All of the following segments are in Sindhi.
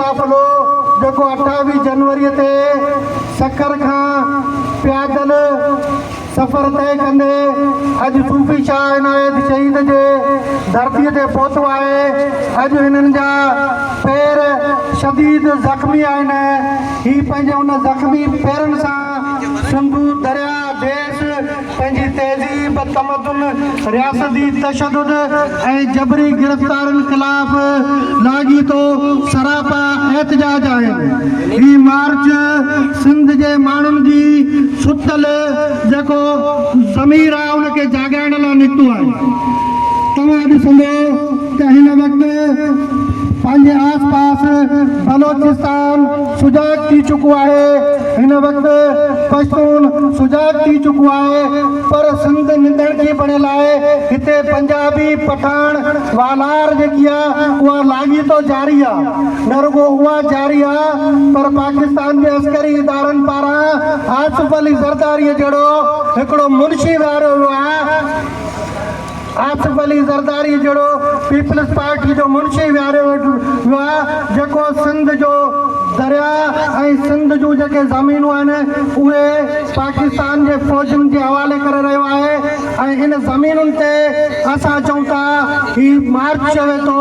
قافلو جيڪو 28 جنوري تي سکر کان پيادل سفر طئي ڪندي اڄ صوفي شاهه عنايت شهيد جي ڌرتي تي پهتو آهي. اڄ هنن جا پير شديد زخمي آهن. هي پنهنجي ان زخمي پيرن سان سنڌو درياء ديس، پنهنجي تهذيب، تمدن، رياستي تشدد ۽ جبري گرفتارين خلاف لاڳيتو سراپا احتجاج آهن. هي مارچ سنڌ جي ماڻهن جي ستل جيڪو ضمير آهي ان کي جاڳائڻ لاء نڪتو آهي. توهان ڏسندو ته هن وقت پنهنجي آس پاس بلوچستان سجاڳ ٿي چڪو آهي، هن وقت پشتون سجاڳ ٿي چڪو آهي پر سنڌ ننڌڻڪي بڻيل آهي، هتي پنجابي، پٺاڻ والار جيڪي آهي اها لاڳيتو جاري آهي، نه رڳو اها جاري آهي پر پاڪستان جي عسڪري ادارن پاران آصف علي زرداري جهڙو هڪڙو منشي ويهاريو ويو آهي، آصف علي زرداري جهڙو پيپلز پارٽي جو منشي ويهاريو ويو آهي جيڪو سنڌ جو درياء ۽ سنڌ جون جيڪي زمينون آهن اهي پاڪستان جي فوجن جي حوالي ڪري رهيو آهي ۽ ان زمينن تي اسان چئون ٿا هي مارچ چوي ٿو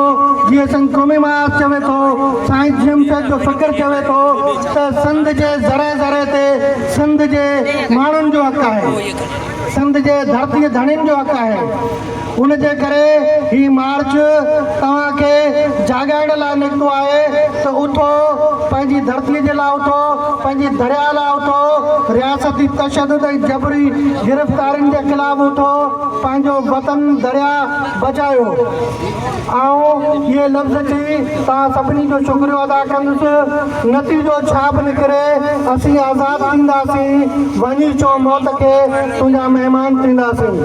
جيئي سنڌ قومي محاذ چوي ٿو سائين جي ايم سيد جو فڪر چوي ٿو ته سنڌ جي ذري ذري تي سنڌ جي ماڻهن جو حق آهي. سنڌ جي ڌرتيء ڌڻين جو حق آهي، ان جي ڪري هي مارچ توهان کي جاڳائڻ لاء نڪتو آهي ته اٿو، پنهنجي ڌرتيء جي لاء اٿو، پنهنجي درياء لاء اٿو، رياستي تشدد ۽ جبري گرفتارين جي خلاف اٿو، پنهنجو وطن درياء بچايو. آئون اهي لفظ چئي توهان سڀني جو شڪريو ادا ڪندس. نتيجو ڇا به نڪري، اسين آزاد ٿينداسين. وڃي ڇو موت کي تنهنجا مهمان ٿينداسين.